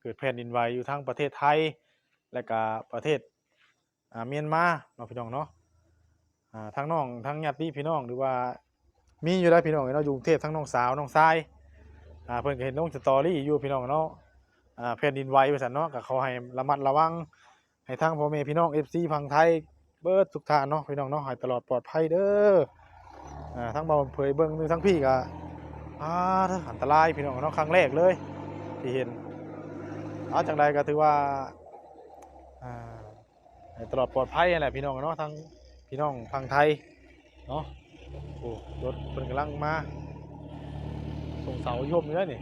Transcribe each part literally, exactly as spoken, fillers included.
เกิดแผ่นดินไหวอยู่ทั้งประเทศไทย และก็ประเทศ อ่า เมียนมาเนาะพี่น้องเนาะ อ่า ทั้งน้องทั้งญาติพี่น้อง หรือว่ามีอยู่ได้พี่น้องเนาะ อยู่กรุงเทพฯ ทั้งน้องสาวน้องชาย อ่า เพิ่นก็เห็นลงสตอรี่อยู่พี่น้องเนาะ อ่า แผ่นดินไหวว่าซั่นเนาะ ก็ขอให้ระมัดระวัง ให้ทั้งพ่อแม่พี่น้อง เอฟซี ฝั่งไทยเบิดทุกท่านเนาะพี่น้องเนาะ ให้ตลอดปลอดภัยเด้อ อ่า ทั้งบ่าวเผยเบิ่งทั้งพี่ก็ อ่า อันตรายพี่น้องเนาะ ครั้งแรกเลยที่เห็น เอาจังใดก็ถือว่า อ่า ให้ตลอดปลอดภัยนั่นแหละพี่น้องเนาะ ทั้งพี่น้องฝั่งไทยเนาะ โอ้ รถเพิ่นกำลังมา ส่งเสาโฮมอยู่แล้วนี่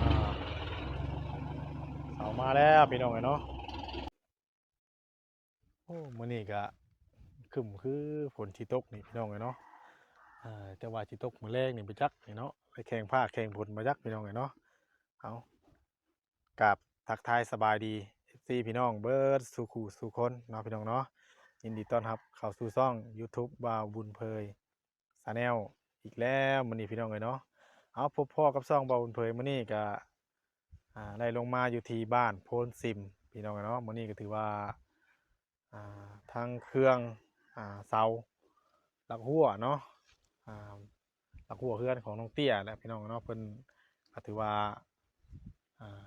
อ่า เสามาแล้วพี่น้องเอ้ยเนาะ โอ้ มื้อนี้ก็ครึ้มคือฝนสิตกนี่พี่น้องเอ้ยเนาะ อ่า แต่ว่าสิตกมื้อแลงนี่บ่จักนี่เนาะ ไปแข่งฟ้าแข่งฝนบ่จักพี่น้องเอ้ยเนาะ เอา กราบทักทายสบายดี เอฟซี พี่น้องเบิดสู่คู่สู่คนเนาะพี่น้องเนาะ ยินดีต้อนรับเข้าสู่ช่อง YouTube บ่าวบุญเผย Channel อีกแล้วมื้อนี้พี่น้องเอ้ยเนาะ เอาพบพ้อกับช่องบ่าวบุญเผยมื้อนี้ก็ อ่า ได้ลงมาอยู่ที่บ้านโพนซิมพี่น้องเอ้ยเนาะ มื้อนี้ก็ถือว่า อ่า ทั้งเครื่อง อ่า เสา หลักหัวเนาะ อ่า หลักหัวเฮือนของน้องเตี้ยแหละพี่น้องเนาะ เพิ่นก็ถือว่า อ่า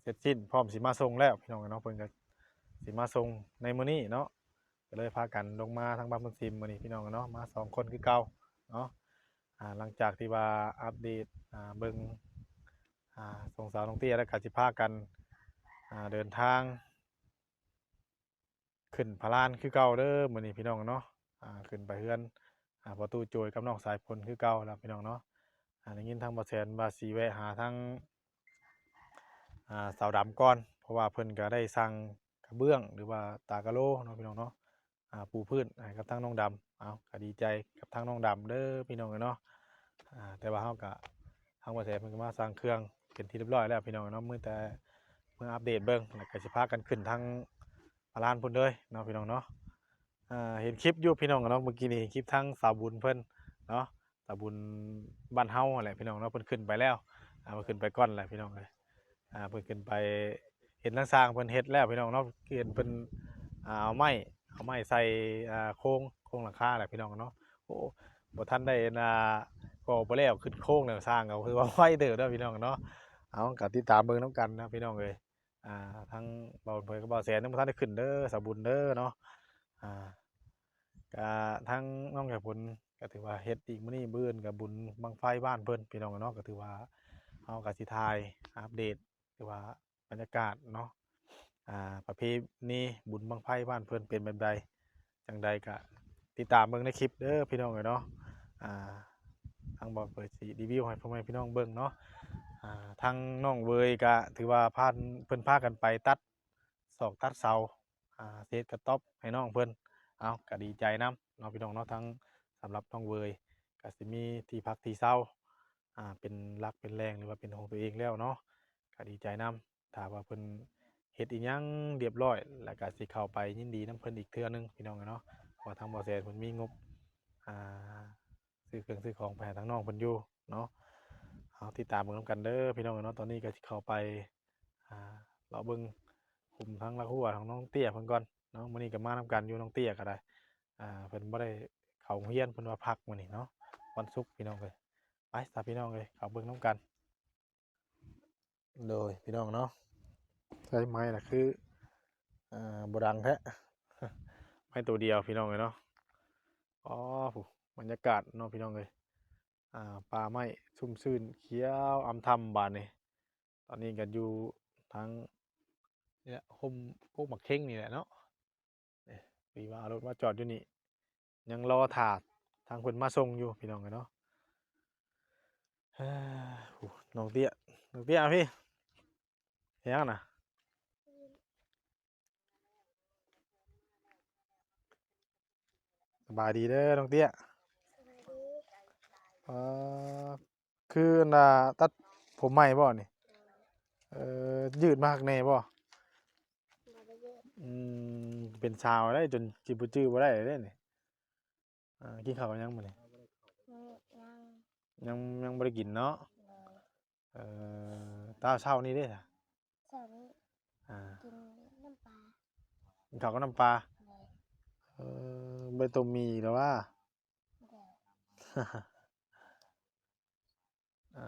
เสร็จสิ้นพร้อมสิมาส่งแล้วพี่น้องเนาะ เพิ่นก็สิมาส่งในมื้อนี้เนาะ ก็เลยพากันลงมาทางบ้านโพนซิมมื้อนี้พี่น้องเนาะ มาสองคนคือเก่าเนาะ อ่า หลังจากที่ว่าอัปเดต อ่า เบิ่ง อ่า ส่งสาวน้องเตี้ยแล้วก็สิพากัน อ่า เดินทาง ขึ้นพะลานคือเก่าเด้อมื้อนี้พี่น้องเนาะ อ่า ขึ้นไปเฮือน อ่า พ่อตู้โจยกับน้องสายฝนคือเก่าแล้วพี่น้องเนาะ อ่า ได้ยินทางบ่าวแสนว่าสิแวะหาทาง อ่า สาวดำก่อน เพราะว่าเพิ่นก็ได้สั่งกระเบื้องหรือว่าตากะโหลเนาะพี่น้องเนาะ อ่า ปูพื้นให้กับทางน้องดำ เอาก็ดีใจกับทางน้องดำเด้อพี่น้องเอ้ยเนาะ อ่า แต่ว่าเฮาก็ ทางบ่าวแสนเพิ่นก็มาสั่งเครื่องเป็นที่เรียบร้อยแล้วพี่น้องเนาะ มื้อแต่มื้ออัปเดตเบิ่ง แล้วก็สิพากันขึ้นทางพะลานพุ้นเลยเนาะพี่น้องเนาะ อ่า เห็นคลิปอยู่พี่น้องเนาะ เมื่อกี้นี้เห็นคลิปทางสาวบุญเพิ่นเนาะ สาวบุญบ้านเฮาหั่นแหละพี่น้องเนาะ เพิ่นขึ้นไปแล้ว อ่า เพิ่นขึ้นไปก่อนแหละพี่น้องเอ้ย อ่า เพิ่นขึ้นไปเห็นทางช่างเพิ่นเฮ็ดแล้วพี่น้องเนาะ เห็นเพิ่น อ่า เอาไม้ เอาไม้ใส่ อ่า โครง โครงหลังคาแหละพี่น้องเนาะ โอ้ บ่ทันได้ อ่า ก่อบ่แล้ว ขึ้นโครงแล้ว ช่างก็คือว่าไวเติบเนาะพี่น้องเนาะ เอาก็ติดตามเบิ่งนำกันนะพี่น้องเอ้ย อ่า ทางบ่าวเผยกับบ่าวแสนยังบ่ทันได้ขึ้นเด้อ สาวบุญเด้อเนาะ อ่า ก็ทางน้องสายฝนก็ถือว่าเฮ็ดอีกมื้อนี้ มื้ออื่นก็บุญบั้งไฟบ้านเพิ่นพี่น้องเนาะ ก็ถือว่าเฮาก็สิถ่ายอัปเดต ถือว่าบรรยากาศเนาะ อ่า ประเพณีบุญบั้งไฟบ้านเพิ่นเป็นแบบใด จังใดก็ติดตามเบิ่งในคลิปเด้อพี่น้องเอ้ยเนาะ อ่า ทางบ่าวเผยสิรีวิวให้พ่อแม่พี่น้องเบิ่งเนาะ อ่า ทางน้องเวยก็ถือว่าพา เพิ่นพากันไปตัดศอกตัดเสา อ่า เศษกระต๊อบให้น้องเพิ่น เอาก็ดีใจนำเนาะพี่น้องเนาะ ทั้งสำหรับน้องเวยก็สิมีที่พักที่เซา อ่า เป็นหลักเป็นแหล่ง หรือว่าเป็นของตัวเองแล้วเนาะ ก็ดีใจนำ ถ้าว่าเพิ่นเฮ็ดอีหยังเรียบร้อย แล้วก็สิเข้าไปยินดีนำเพิ่นอีกเทื่อหนึ่งพี่น้องเอ้ยเนาะ เพราะว่าทางบ่าวแสนเพิ่นมีงบ อ่า ซื้อเครื่องซื้อของไปให้ทางน้องเพิ่นอยู่เนาะ เอาติดตามเบิ่งนำกันเด้อพี่น้องเอ้ยเนาะ ตอนนี้ก็สิเข้าไป อ่า เลาะเบิ่งคุมทั้งหลักหัวทั้งน้องเตี้ยเพิ่นก่อนเนาะ มื้อนี้ก็มานำกันอยู่ น้องเตี้ยก็ได้ อ่า เพิ่นบ่ได้เข้าโรงเรียน เพิ่นว่าพักมื้อนี้เนาะ วันศุกร์พี่น้องเอ้ย ไปซะพี่น้องเอ้ย เข้าเบิ่งนำกัน โดยพี่น้องเนาะ ใช้ไม้น่ะคือ อ่า บ่ดังแท้ ไม้ตัวเดียวพี่น้องเอ้ยเนาะ อ๋อ ผู้ บรรยากาศเนาะพี่น้องเอ้ย อ่า ป่าไม้ชุ่มชื่นเขียวอำทำบาดนี้ ตอนนี้ก็อยู่ทาง นี่แหละ ฮ่มกกหมากเข่งนี่แหละเนาะ นี่ พี่ว่าเอารถมาจอดอยู่นี่ ยังรอถ่าทางเพิ่นมาส่งอยู่พี่น้องเอ้ยเนาะ เอ้อ โอ้ น้องเตี้ย น้องเตี้ยพี่ เฮ็ดหยังน่ะ สบายดีเด้อน้องเตี้ย เอ่อ คืออันน่ะตัดผมใหม่บ่นี่ เอ่อ ยืดมาคักแน่บ่ บ่ได้ยืด อืม เป็นสาวได้จนสิบ่จื่อบ่ได้เด้นี่ อ่า กินข้าวกับหยังมื้อนี้ ยัง ยังบ่ได้กินเนาะ โดย เออ ตอนเช้านี้เด้ เช้านี้ อ่า กินน้ำปลา กินข้าวกับน้ำปลา โดย เออ บ่ได้ต้มหมี่หรือว่า โดย เอ่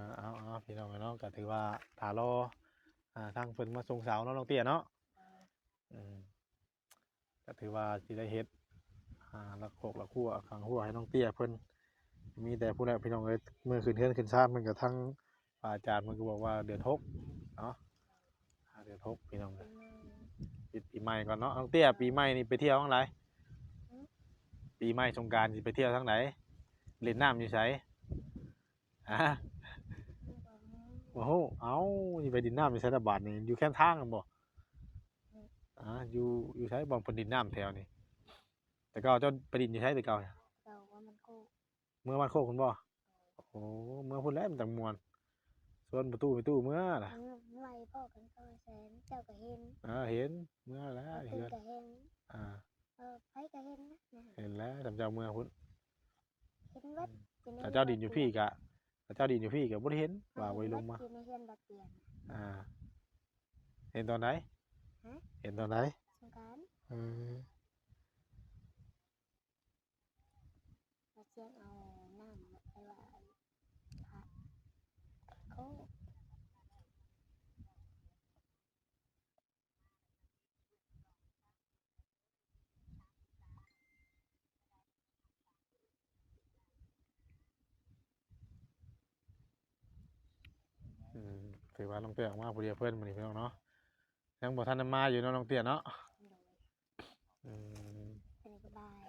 อ เอา เอา พี่น้องเนาะ ก็ถือว่าถ่ารอ อ่า ทางเพิ่นมาส่งสาวเนาะ น้องเตี้ยเนาะ อืม ก็ถือว่าสิได้เฮ็ด อ่า ละโคกละครัว ขังหัวให้น้องเตี้ยเพิ่น มีแต่พู้นแหละพี่น้องเอ้ย มื้อขึ้นเฮือนขึ้นซาน เพิ่นก็ ทางพระอาจารย์เพิ่นก็บอกว่าเดือนหกเนาะ อ่า เดือนหกพี่น้องเอ้ย ปิดปีใหม่ก่อนเนาะ น้องเตี้ย ปีใหม่นี่ไปเที่ยวทางใด อืม ปีใหม่สงกรานต์สิไปเที่ยวทางใด เล่นน้ำอยู่ไส ฮะ โอ้โห เอ้า สิไปเล่นน้ำอยู่ไสละบาดนี่ อยู่แคมทางหั่นบ่ อืม อ่า อยู่ อยู่ไสบ่อนเพิ่นเล่นน้ำแถวนี้ แต่เก่าเจ้าไปเล่นอยู่ไสแต่เก่า เก่าว่ามันโคก เมืองบ้านโคกพุ้นบ่ โอ้ เมืองพุ้นแหละมันจั่งม่วน ชวนประตูไปตู้เมืองล่ะ มันไวพ้อกันกับแสน เจ้าก็เห็น อ่า เห็น เมืองแล้ว เพิ่นก็เห็น อ่า เออ ไผก็เห็นนะ เห็นแล้ว ทำเจ้าเมืองพุ้น เห็นเบิด อืม อยู่ใน ถ้าเจ้าเล่นอยู่พี้กะ ถ้าเจ้าเล่นอยู่พี้กะบ่ได้เห็น ว่าบ่ได้ลงมา อยู่ในเฮือนบ่เตียง อ่า เห็นตอนไหน ฮะ เห็นตอนไหน สงกรานต์ อืม มาเชียงเอาน้ำไปไหว้พระโคก อืม ถือว่าน้องเตี้ยออกมาผู้เดียวเพิ่นมื้อนี้พี่น้องเนาะ ยังบ่ทันได้มาอยู่เนาะน้องเตี้ยเนาะ โดย อืม อันนี้ก็บ่าย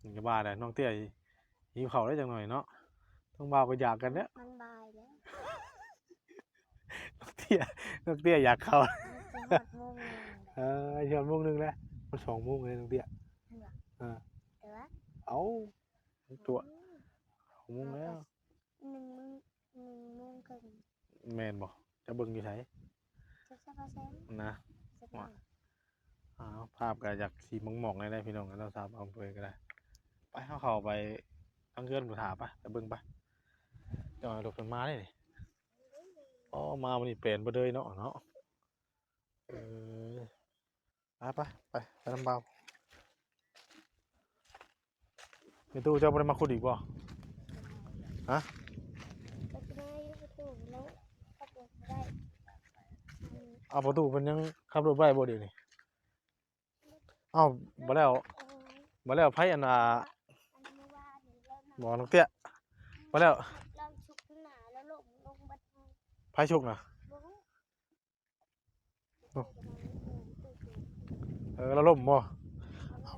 นี่ก็บ่ายแล้ว น้องเตี้ยหิวข้าวได้จังหน่อยเนาะ ทั้งบ่าวก็อยากกันเนี่ย มันบ่ายแล้ว น้องเตี้ย น้องเตี้ยอยากข้าว มันสิฮอดโมงหนึ่ง เออ ฮอดโมงหนึ่งแล้ว มันสองโมงเลยน้องเตี้ย นั่นหรอ เออ แต่ว่า เอ้า ตัว อืม สองโมงแล้ว หนึ่งโมง หนึ่งโมงครึ่ง แม่นบ่ จะเบิ่งอยู่ไส จะสะพาแสง นะ สะพา อ้าว ภาพก็อยากสิหมองๆ ได้ พี่น้อง เราสามเอาไปก็ได้ ไป เฮาเข้าไปทางเฮือนผู้ถ่าไป ไปเบิ่งไป จอยรถเพิ่นมาได้นี่ อ๋อ มามื้อนี้แปลนบ่เด้ยเนาะ เนาะ เออ ไป ไป ไป ไปนำบ่าว แม่ตู้เจ้าบ่ได้มาขุดอีกบ่ ฮะ ก็จะได้อยู่ประตูแล้ว ขับรถบ่ได้ อืม เอาประตูเพิ่นยังขับรถบ่ได้บ่เดี๋ยวนี้ เอ้า บ่แล้ว เออ บ่แล้วไผอันน่ะ อันนี้ว่าเดี๋ยวเรามา บ่น้องเตี้ย บ่แล้ว ลองชุกขึ้นมาแล้วลง ลงบัดนี้ ไผชุกน่ะ บ่ฮู้ โอ้ เออ แล้วล้มบ่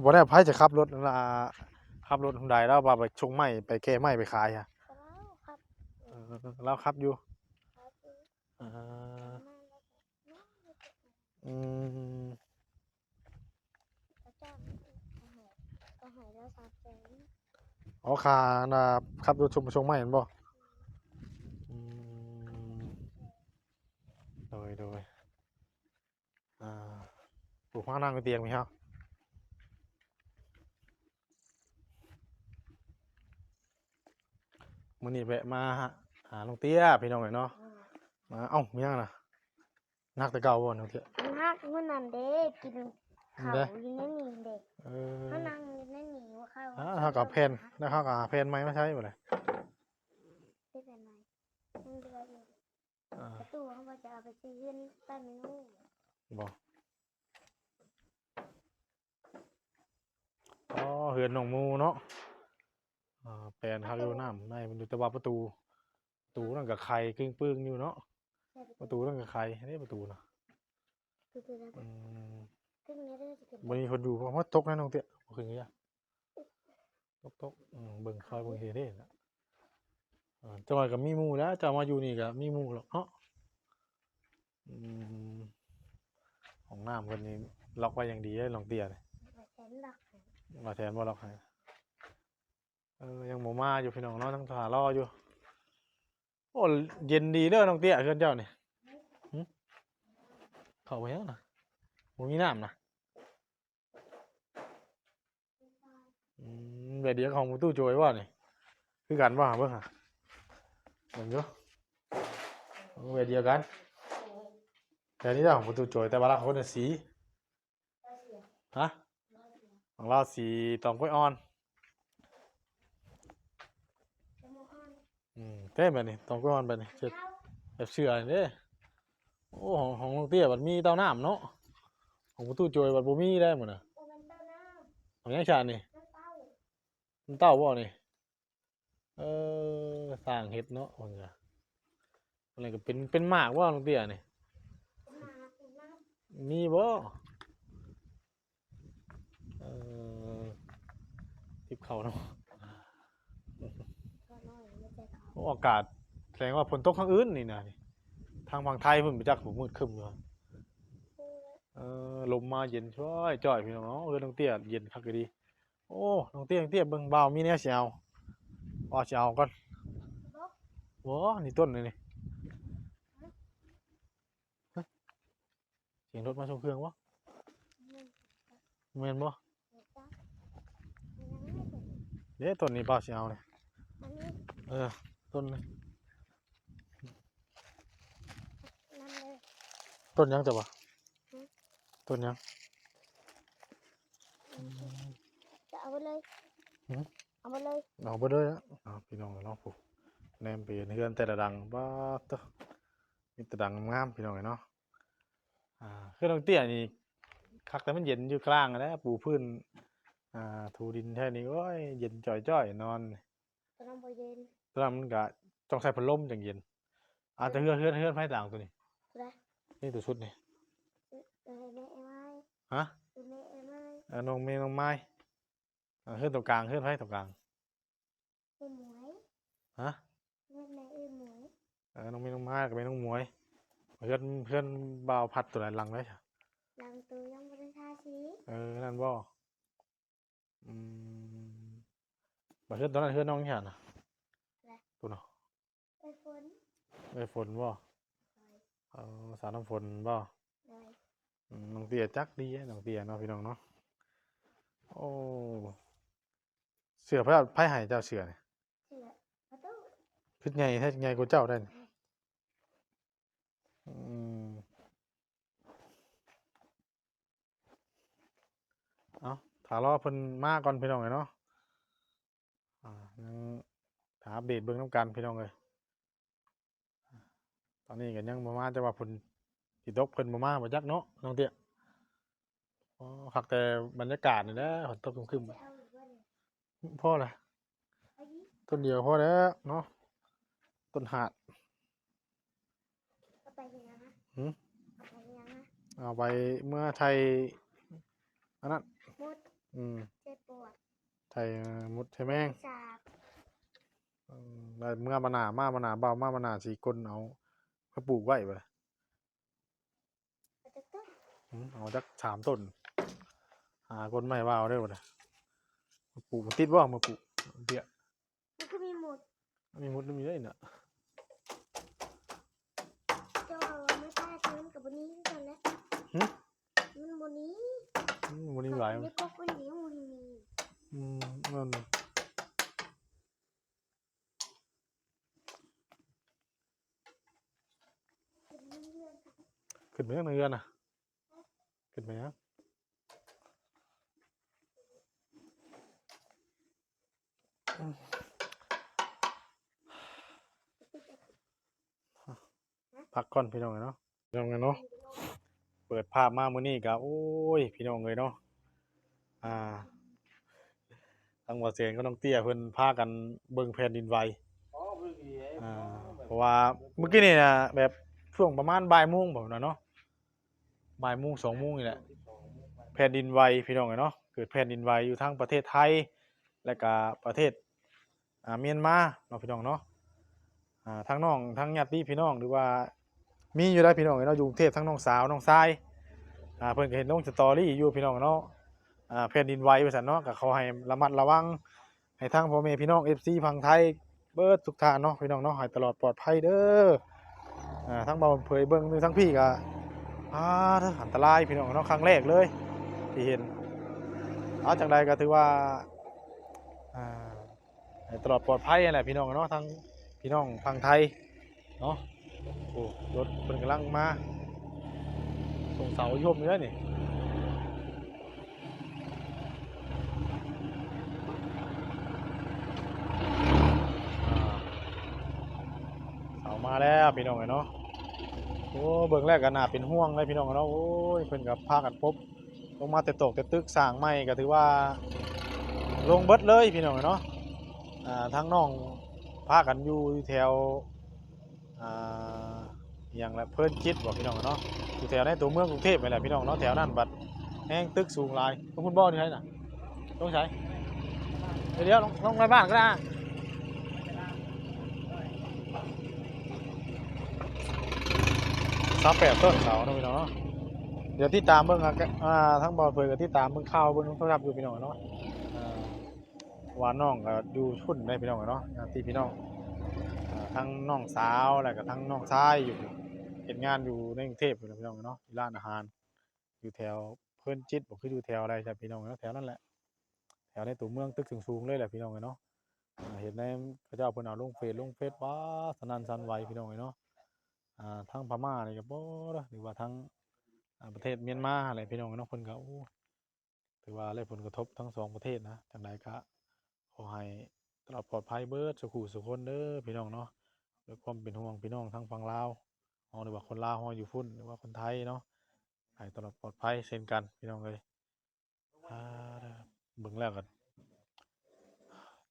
บ่ได้ ไผจะขับรถนั่นล่ะ ขับรถฮุนไดแล้วว่าไปชงไม้ ไปแก้ไม้ไปขายฮะ ก็แล้วครับ เออ ลาวขับอยู่ ครับ เออ อืม ก็จ้าง ก็ให้ ก็ให้เราสามแสน อ๋อ ค่าน่ะ ขับรถชง ชงไม้แม่นบ่ อืม โดย โดย อ่า ปลูกผักนั่งเตียงมีครับ มื้อนี้แวะมาหา หาน้องเตี้ยพี่น้องเอ้ยเนาะ อืม มา เอ้า มีหยังน่ะ หนักแต่เก่าบ่น้องเตี้ย มันหักมื้อนั้นเด้ กินข้าว เด้ อยู่ในนี่เด้ เออ เฮานั่งอยู่ในนี่ว่าข้าว อ่า เฮาก็เอาแผ่น แล้วเฮาก็หาแผ่นใหม่มาใช้บ่ล่ะ เป็นแบบไหน มันเดือดอยู่ อ่า ประตูเขาว่าจะเอาไปซื้อเฮือนใต้เมนู บ่ อ๋อ เฮือนน้องหมู่เนาะ อ่า แปลนครับอยู่น้ำในมันอยู่ แต่ว่าประตู ประตูนั่นก็ไขกึ่งปึ้งอยู่เนาะ ใช่ ประตูนั่นก็ไข อันนี้ประตูนะ คือคือแล้ว อืม ขึ้นไม่ได้จะขึ้น บ่มีคนอยู่ เพราะว่าตกนะน้องเตี้ย บ่ขึ้นยาก ตก ตก อืม เบิ่งคอยเบิ่งเห็นเด้นะ อ่า จังหวะก็มีหมู่แล้ว เจ้ามาอยู่นี่ก็มีหมู่หรอกเนาะ อืม ห้องน้ำเพิ่นนี่ล็อกไว้อย่างดีเลยน้องเตี้ยนี่ บ่แสนล็อกให้ บ่แสนบ่ล็อกให้ เออ ยังบ่มาอยู่พี่น้องเนาะ ยังถ่ารออยู่ โอ้ เย็นดีเด้อน้องเตี้ย เฮือนเจ้านี่ หึ เข้าไปยังนะ บ่มีน้ำนะ อืม แบบเดียวกับของประตูโจยบ่นี่ คือกันบ่ เบิ่งหา เบิ่งอยู่ เบิ่งแบบเดียวกัน แต่นี่เด้อ ของประตูโจย แต่ว่าละคนน่ะสี ฮะ ของเราสีตองกล้วยอ่อน อืม เต้แบบนี้ ตองกล้วยอ่อนแบบนี้ เจ็ด แบบเสือนี่เด้ โอ้ ของ ของน้องเตี้ยมันมีเต้าน้ำเนาะ ของประตูโจยมันบ่มีได้หมดนะ ของยังชานี่ มันเต้าบ่นี่ เออ สร้างเห็ดเนาะ ว่าซั่นซะ อันนี้ก็เป็น เป็นหมากบ่น้องเตี้ยนี่ มีบ่ เออ ทิปเขาเนาะ โอ้ อากาศ แสดงว่าฝนตกทางอื่นนี่นะนี่ ทางฝั่งไทยเพิ่นไปจัก มืดครึ้มอยู่ เออ ลมมาเย็นจ้อยจ้อยพี่น้องเนาะ เออ น้องเตี้ยเย็นคักอีหลี โอ้ น้องเตี้ย น้องเตี้ย เบิ่ง บ่าวมีแนวสิเอา บ่าวสิเอาก่อน บ่ นี่ต้นนี่นี่ เสียงรถมาส่งเครื่องบ่ แม่นบ่ เด้ ต้นนี้บ่าวสิเอานี่ อันนี้ เออ ต้นนี้ นั่นเลย ต้นหยังจ้ะวะ หืม ต้นหยัง จะเอาไปเลย หืม เอาไปเลย เอาไปเลยอะ เอาพี่น้องเนาะ ผู้ แนมไปเห็นเฮือนแต่ละหลัง ป๊าดโต มีแต่หลังงามๆ พี่น้องเนาะ อ่า เฮือนน้องเตี้ยนี่ คักแต่มันเย็นอยู่กลางนั่นแหละ ปูพื้น อ่า ถูดินแท้นี่ โอ้ย เย็นจ่อยๆ นอน ตัวนั้นบ่เย็น ตัวนั้นมันก็ต้องใส่พัดลมจั่งเย็น อ่า แต่เฮือน เฮือน เฮือนไผหลังตัวนี้ ตัวใด นี่ตัวสุดนี่ เออ แม่ไอ้ไม้ ฮะ เออ แม่ไอ้ไม้ เออ น้องเมย์น้องไม้ อ่า เฮือนตรงกลาง เฮือนไผตรงกลาง แม่หมวย ฮะ เฮือนแม่ไอ้หมวย เออ น้องเมย์น้องไม้กับแม่น้องหมวย เฮือน เฮือนบ่าวพัดตัวไหนหลังได หลังตัวยังบ่ได้ทาสี เออ นั่นบ่ อืม บ่าเฮือนตอนนั้นเฮือนน้องอีหยังนะ อะไร ตัวเนาะ ไอ้ฝน ไอ้ฝนบ่ โดย เออ สาวน้ำฝนบ่ โดย อืม น้องเตี้ยจักดี น้องเตี้ยเนาะพี่น้องเนาะ โอ้ เสื้อไผ ไผให้เจ้าเสื้อนี่ เสื้อประตู คือใหญ่แท้ ใหญ่กว่าเจ้าได้นี่ อืม เอา ถ้ารอเพิ่นมาก่อนพี่น้องเอ้ยเนาะ อ่า ยังถ้าอัปเดตเบิ่งนำกันพี่น้องเอ้ย ตอนนี้ก็ยังบ่มา แต่ว่าเพิ่นสิตก เพิ่นบ่มาบ่จักเนาะน้องเตี้ย อ๋อ คักแต่บรรยากาศนี่แหละ ฝนตกครึ้มๆ พอละ ต้นเดียวพอแล้วเนาะ ต้นหาด เอาไปยังไงนะ หืม เอาไปยังไงนะ เอาไปเมือไทย อันนั้น มด อืม ไทยปวด ไทยมดไทยแมง สาบ อืม ได้เมือมาหน้า มามาหน้า บ่าวมามาหน้า สี่คนเอามาปลูกไว้บ่ล่ะ เอาจักต้น อืม เอาจักสามต้น หาคนมาให้บ่าวได้บ่ล่ะ มาปลูก มันติดบ่ มาปลูกเตี้ย มันก็มีหมด มีหมด มีได้น่ะ เจ้าเอามาใต้ต้นกับบ่นี้คือกันแหละ หึ มันบ่นี้ อืม บ่นี้หลาย ในกกมันเลี้ยงบ่นี้ อืม นั่น ขึ้นไปยังในเรือนน่ะ ขึ้นไปยัง พักก่อนพี่น้องเนาะ พี่น้องเนาะ เปิดภาพมามื้อนี้ก็ โอ้ย พี่น้องเอ้ยเนาะ อ่า ทางบ่าวแสนกับน้องเตี้ยเพิ่นพากันเบิ่งแผ่นดินไหว อ๋อ เบิ่งดี อ่า เพราะว่าเมื่อกี้นี่นะ แบบช่วงประมาณบ่ายโมงบ่าเนาะ บ่ายโมง สองโมงนี่แหละ แผ่นดินไหวพี่น้องเอ้ยเนาะ เกิดแผ่นดินไหวอยู่ทั้งประเทศไทย และก็ประเทศ อ่า เมียนมาเนาะพี่น้องเนาะ อ่า ทั้งน้อง ทั้งญาติพี่น้อง หรือว่ามีอยู่ได้พี่น้องเอ้ยเนาะ อยู่กรุงเทพฯ ทั้งน้องสาว น้องชาย อ่า เพิ่นก็เห็นลงสตอรี่อยู่พี่น้องเนาะ อ่า แผ่นดินไหวว่าซั่นเนาะ ก็ขอให้ระมัดระวัง ให้ทั้งพ่อแม่พี่น้อง เอฟซี ฝั่งไทยเบิดทุกท่านเนาะพี่น้องเนาะ ให้ตลอดปลอดภัยเด้อ อ่า ทั้งบ่าวเผยเบิ่งอยู่ทั้งพี่ก็ อ่า อันตรายพี่น้องเนาะ ครั้งแรกเลยที่เห็น เอาจั่งใดก็ถือว่า อ่า ให้ตลอดปลอดภัยนั่นแหละพี่น้องเนาะ ทั้ง พี่น้องฝั่งไทยเนาะ โอ้ รถเพิ่นกำลังมา ส่งเสาโยมอยู่แล้วนี่ อ่า เสามาแล้วพี่น้องเอ้ยเนาะ โอ้ เบิ่งแล้วก็น่าเป็นห่วงเลยพี่น้องเอ้ยเนาะ โอ้ย เพิ่นก็พากันปบ ลงมาแต่ตอกแต่ตึกสร้างใหม่ก็ถือว่าลงเบิดเลยพี่น้องเอ้ยเนาะ อ่า ทั้งน้องพากันอยู่แถว อ่า อหย่างละ เพลินจิตบ่พี่น้องเอ้ยเนาะ อยู่แถวในตัวเมืองกรุงเทพฯนี่แหละพี่น้องเนาะ แถวนั้นบัดแฮงตึกสูงหลาย พวกคุณบ่อยู่ไสน่ะ ลงไส เดี๋ยวๆ ลง ลงในบ้านก็ได้ ซาวแปดต้นเสาเนาะพี่น้องเนาะ เดี๋ยวติดตามเบิ่งอ่ะ อ่า ทั้งบ่าวเผยก็ติดตามเบิ่งข่าวเบิ่งโทรศัพท์อยู่พี่น้องเนาะ อ่า ว่าน้องก็อยู่พุ่นได้พี่น้องเนาะ ญาติพี่น้อง อ่า ทั้งน้องสาวแล้วก็ทั้งน้องชายอยู่ เฮ็ดงานอยู่ในกรุงเทพฯอยู่นะพี่น้องเนาะ อยู่ร้านอาหาร อยู่แถวเพลินจิตบ่ คืออยู่แถวอะไรจ้ะพี่น้องเนาะ แถวนั้นแหละ แถวในตัวเมืองตึกสูงๆเลยแหละพี่น้องเอ้ยเนาะ อ่า เห็นในเขาเจ้าเพิ่นเอาลงเฟซ ลงเฟซ ว้า สนั่นสั่นไหวพี่น้องเอ้ยเนาะ อ่า ทั้งพม่านี่ก็บ่ หรือว่าทั้ง อ่า ประเทศเมียนมาอะไรพี่น้องเอ้ยเนาะ เพิ่นก็ โอ้ ถือว่าได้ผลกระทบทั้งสองประเทศนะ จังใดก็ขอให้ตลอดปลอดภัยเบิดสู่ผู้สู่คนเด้อพี่น้องเนาะ ด้วยความเป็นห่วงพี่น้องทั้งฝั่งลาวเฮา หรือว่าคนลาวเฮาอยู่พุ่น หรือว่าคนไทยเนาะ ให้ตลอดปลอดภัยเช่นกันพี่น้องเอ้ย อ่า เบิ่งแล้วก็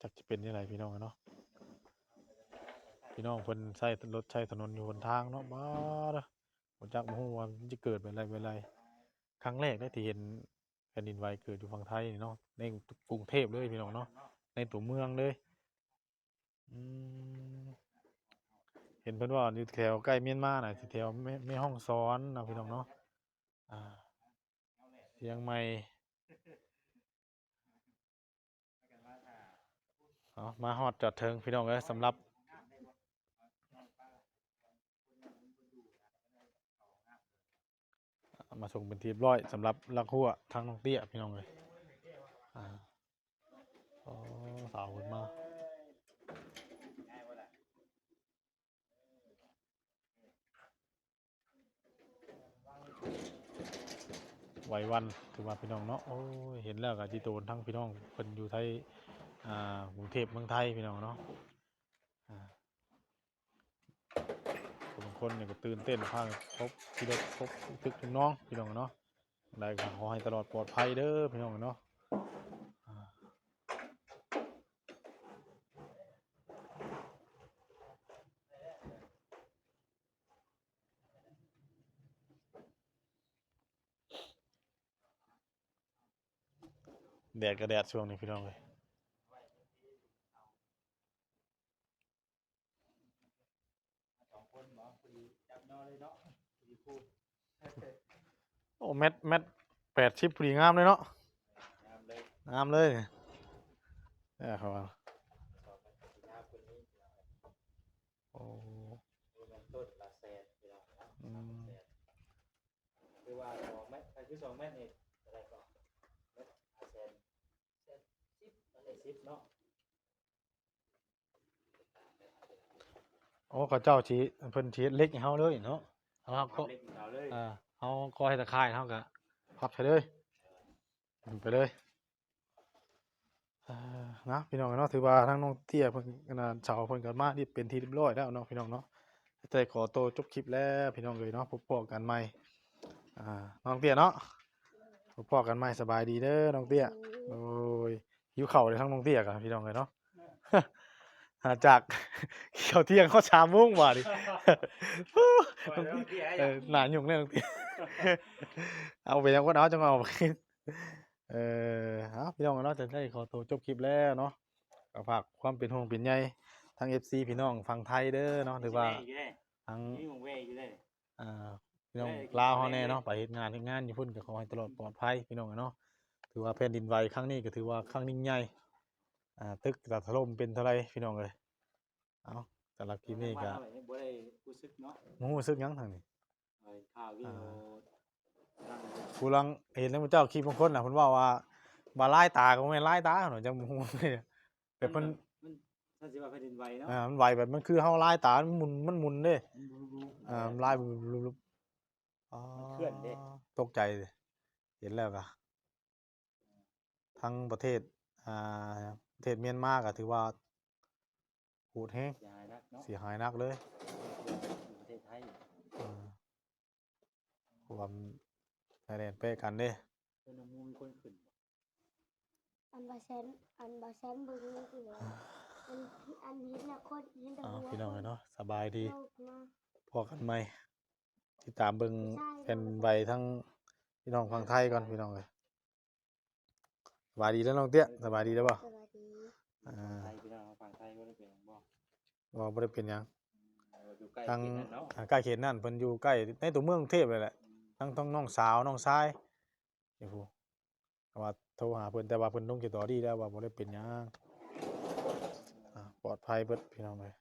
จักสิเป็นจั่งใดพี่น้องเนาะ พี่น้องเพิ่นใช้รถใช้ถนนอยู่หนทางเนาะ บ้าเด้อ บ่จักบ่ฮู้ว่ามันสิเกิดแบบใดแบบใด ครั้งแรกเด้ที่เห็นแผ่นดินไหวเกิดอยู่ฝั่งไทยนี่เนาะ ในกรุงเทพฯเลยพี่น้องเนาะ ในตัวเมืองเลย อืม เห็นเพิ่นว่าอยู่แถวใกล้เมียนมาน่ะ สิแถวแม่ แม่ฮ่องสอนนะพี่น้องเนาะ อ่า เชียงใหม่ เอา มาฮอดจอดเทิงพี่น้องเอ้ย สำหรับ มาส่งเป็นที่เรียบร้อยสำหรับลักหัวทางน้องเตี้ยพี่น้องเอ้ย อ่า อ๋อ สาวเพิ่นมา ไหวหวั่น ถือว่าพี่น้องเนาะ โอ้ย เห็นแล้วก็สิโตนทั้งพี่น้องเพิ่นอยู่ไทย อ่า กรุงเทพฯเมืองไทยพี่น้องเนาะ อ่า บางคนนี่ก็ตื่นเต้น พากันปบ ขี่รถปบตึกตึกน้องพี่น้องเนาะ จังใดก็ขอให้ตลอดปลอดภัยเด้อพี่น้องเนาะ อ่า แดดก็แดดช่วงนี้พี่น้องเอ้ย โอ้ แมตช์ แมตช์ แปดสิบ พอดีงามเลยเนาะ งามเลย งามเลย เออ เขาว่า โอ้ นี่มันต้นละแสนพี่น้องเนาะ อืม สามแสน คือว่าสองแมตช์ คือสองแมตช์นี่เท่าไหร่ก็ แมตช์ห้าแสน แสนสิบ แสนสิบเนาะ โอ้ เขาเจ้าสิ เพิ่นสิเฮ็ดเหล็กให้เฮาเลยเนาะ เอา เอา ก็ เหล็กให้เฮาเลย อ่า เฮาก็ให้ตะข่าย เฮาก็พับไปเลย ไปเลย เอ่อ นะ พี่น้องเนาะ ถือว่าทางน้องเตี้ยเพิ่น อันนั้น เสาเพิ่นก็มาที่เป็นที่เรียบร้อยแล้วเนาะพี่น้องเนาะ แต่ขอตัวจบคลิปแล้วพี่น้องเอ้ยเนาะ พบพ้อกันใหม่ อ่า น้องเตี้ยเนาะ พบพ้อกันใหม่ สบายดีเด้อน้องเตี้ย โอ้ย หิวข้าวเลยทั้งน้องเตี้ยกันพี่น้องเอ้ยเนาะ หาจาก ข้าวเที่ยงฮอดสามโมงบาดนี้ เออ หน้ายุ่งเลยน้องเตี้ย เอาไปยังคนเอาจังเอาไป เออ เอาพี่น้องเนาะ จะได้ขอตัวจบคลิปแล้วเนาะ ก็ฝากความเป็นห่วงเป็นใยทั้ง เอฟซี พี่น้องฝั่งไทยเด้อเนาะ หรือว่า แว่อยู่เด้ ทั้ง มีหม่องแว่อยู่เด้ อ่า พี่น้อง แว่อยู่ ลาวเฮาแน่เนาะ แว่อยู่ ไปเฮ็ดงาน เฮ็ดงานอยู่พุ่นก็ขอให้ตลอดปลอดภัยพี่น้องเนาะ ถือว่าแผ่นดินไหวครั้งนี้ก็ถือว่าครั้งยิ่งใหญ่ อ่า ตึกจะถล่มเป็นเท่าไรพี่น้องเอ้ย เอา สำหรับคลิปนี้ก็ บ่ได้รู้สึกเนาะ บ่รู้สึกหยังทางนี้ เอ่อ ข่าววิดีโอ อ่า ดัง ผู้ลังเห็นแล้วเจ้าคลิปบางคนน่ะ เพิ่นเว้าว่า บ่าลายตาก็บ่แม่นลายตาเนาะ จังบ่ฮู้ แบบเพิ่น มัน ถ้าสิว่าแผ่นดินไหวเนาะ อ่ามันไหวแบบมันคือเฮาลายตามันหมุนมันหมุนเด้ มันรู้รู้ อ่ามันลายแบบลุบๆอ๋อ มันเคลื่อนเด้ ตกใจเลยเห็นแล้วก็ทั้งประเทศอ่าประเทศเมียนมาก็ถือว่าโหดแฮง เสียหายหนักเนาะ เสียหายหนักเลย อยู่ประเทศไทย อ่าความชายแดนแปะกันเด้ เป็นน้ำมูมีคนขึ้น อันบาแซนอันบาแซนเบิ่งนี่คือว่าอันอันหินน่ะโคตรหินแต่ อ้าว หัว พี่น้องเอ้ยเนาะสบายดี โลกมา พอกันใหม่ติดตามเบิ่งแผ่นไหวทั้งพี่น้องฝั่งไทยก่อนพี่น้องเอ้ย สบายดีแล้วน้องเตี้ยสบายดีแล้วบ่ สวัสดี อ่า ไทยพี่น้องฝั่งไทยก็ได้เป็นบ่ บ่บ่ได้เป็นหยัง เอออยู่ใกล้ ทาง เขตนั้นเนาะ อ่าใกล้เขตนั่นเพิ่นอยู่ใกล้ในตัวเมืองกรุงเทพฯเลยแหละ อืม ทั้งทั้งน้องสาวน้องชายอยู่พู้นแต่ว่าโทรหาเพิ่นแต่ว่าเพิ่นลงติดต่อดีแล้วว่าบ่ได้เป็นหยังอ่าปลอดภัยเบิดพี่น้องเอ้ย